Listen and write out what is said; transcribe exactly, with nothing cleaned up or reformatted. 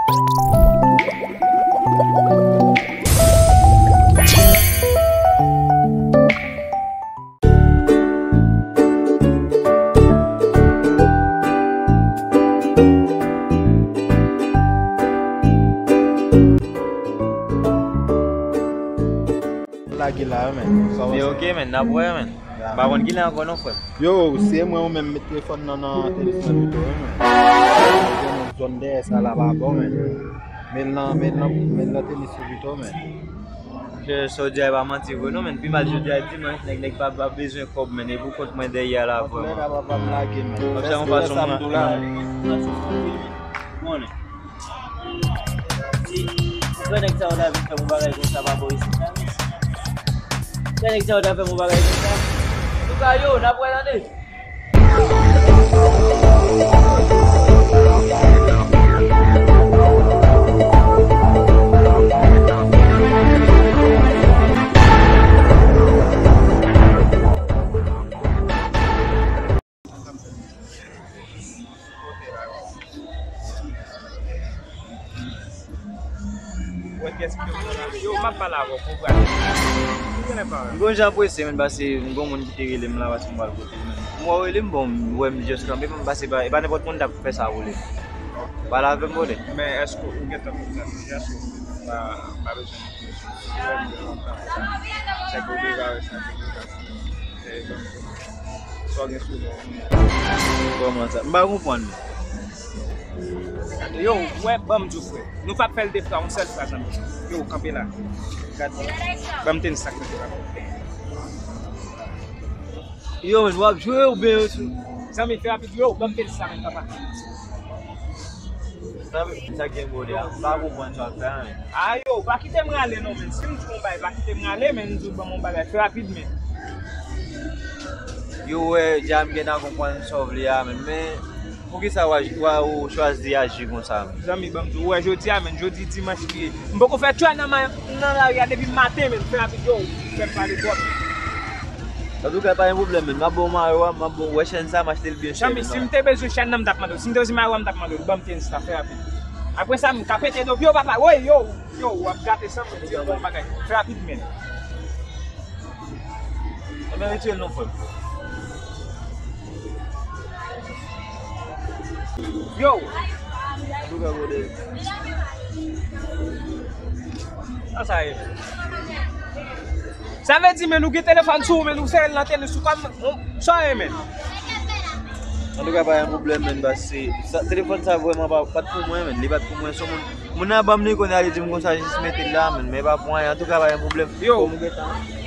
Lage la, men. Men ok, men, n ap wè, men. M pa konn kilè ankò non, frè m. Yo, se mwen ou menm met telefòn nan nan telefòn pito, wi, men. Gen yon zòn dèyè sa la pa bon, men. Men nan, men nan, men nan tenis yo pito, men. Ke sa w di a e pa manti vre non, men. Pi mal jodi a dimanch, nèg, nèg pa, pa bezwen kòb, men. E pou kont mwen dèyè a la, vrèman. Nèg la pa, pa m lage, men. Kòm sa yon fason mwen. Konnen. Si, frè nèg sa yo ta vin fè m yon bagay konsa pa bò isit la, men. Frè nèg sa yo ta fè m yon bagay konsa. Antouka, yo, n ap wè tande. Wè kiyès ki te pran la. Yo, m ap pale avè w, konprann. Ou konnen pa wè. M gon jan prese, men, pase m gon moun ki te rele m la, pase m pral kote l, men. M wè w rele m, bon, m wè m jis kanpe, men pase pa, e pa nenpòt moun k ap fè sa pou li. Pale avè m, brother. Men èske ou gentan konn sa deja, so, pa, pa bezwen. Sèke ou deja wè sa, se pou sa. E, donk, sa w gen sou men w. Kòman sa? M pa konprann. Yo, wè, ban m di w, frè. Nou p ap fè l de fraz, yon sèl fraz nan men. Yo, kanpe la. Gad, ban m tenis sa kanpe la. Yo, men, w ap jwe oubyen yo sou? Zanmi, fè rapid, yo, ban m tenis sa, men, papa. Sa, sa gen bode a. M pa konprann sa w ap fè a, men. A yo, pa kite m rale non, men. Si m di w yon bagay, pa kite m rale, men, m di w ban m yon bagay. Fè rapid, men. Yo wè, dja m gentan konprann sa w vle a, men. Men, poukisa w aji, w a, ou chwazi aji konsa, men? Zanmi, ban m di w, ou wè jodi a, men, jodi dimanch li ye. M poko fè tchwa nan ma-, nan lari a depi maten, men. Fè rapid, yo, fè m pale twòp. Antouka, pa gen pwoblèm, men. M ap ba w mayo a, m ap ba w, wè chèn sa, m achte l byen chè, men. Zanmi, si m te bezwen chèn nan, m t ap mande w. Si m te bezwen mayo a, m t ap mande w. Ban m tenis la, fè rapid. Apre sa, m ka pete do pye w, papa. Woy, yo, yo, w ap gate san m, m di w yon bagay. Fè rapid, men. Ebyen, retire l non, frè m. Yo! Antouka, brother. Sa sa ye, men? Sa vle di, men, ou gen telefòn sou ou, men, ou sere l nan tenis ou kòm, sa ye, men? Antouka, pa gen pwoblèm, men, pase sa, telefòn sa vrèman pa, pa t pou mwen, men, li pa t pou mwen, se yon moun, moun nan ban m li kounye a, li di m konsa, jis mete l la, men, men pa pou anyen, antouka, pa gen pwoblèm. Yo. Kòm ou gentan.